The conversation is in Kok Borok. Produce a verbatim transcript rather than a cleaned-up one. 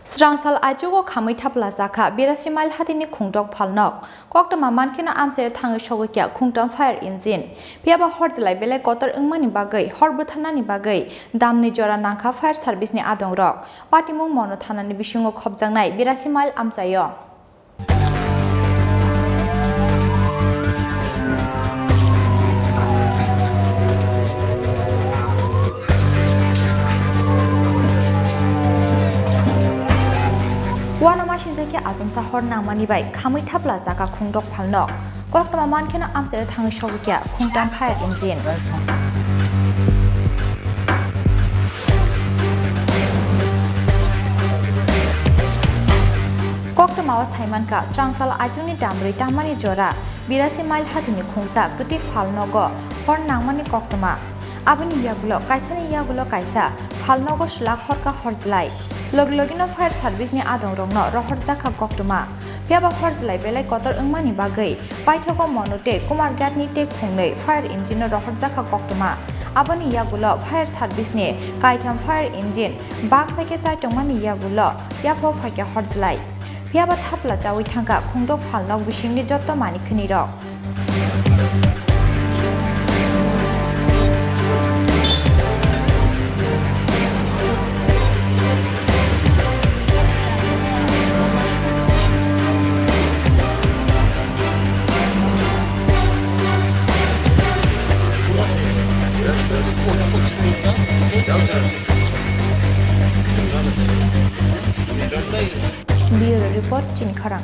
Srangsal aichugo khamwi thapla jakha birasi mile hatini khungdok phalnok. Koktwma mankheno amchaio thangwi sogwi kya khungtam fire engine. Phiyaba hor jwlai belai kotor wngmani bagwi hor bwtharnani bagwi damni jora nangkha fire service ni adongrok. Patimung Mono thanani bisingo khopjaknai birasi mile amchaio. Uanamasingcha khe achomsa hor nangmani bai khamwi thapla jakha khungdok phalnok. Koktwma mankheno amchaio thangwi sogwi kya khungtam fire engine. Koktwmao saimankha, srangsal aichukni damrwi tammani jora birasi mile hatini khungsa kwtwi phalnogo hor nangmani koktwma. Aboni yagulo kaisani yagulo kaisa phalnogo swlak horkha horjlai. Logi logino fire service ni adongrokno rohorjakha koktwma. Phiyaba horjlai belai kotor wngmani bagwi paithago Mono tei Kumarghat ni tei khungnwi fire engine no rohorjakha koktwma. Aboni yagulo fire service ni kaitham fire engine baksa khe chaitongmani yagulo yaphok phaikha horjlai. Phiyaba thapla chawi thangkha khungdok phalnok bisingni jotto manwi khwnirok. Bureau Report, Chini Khorang.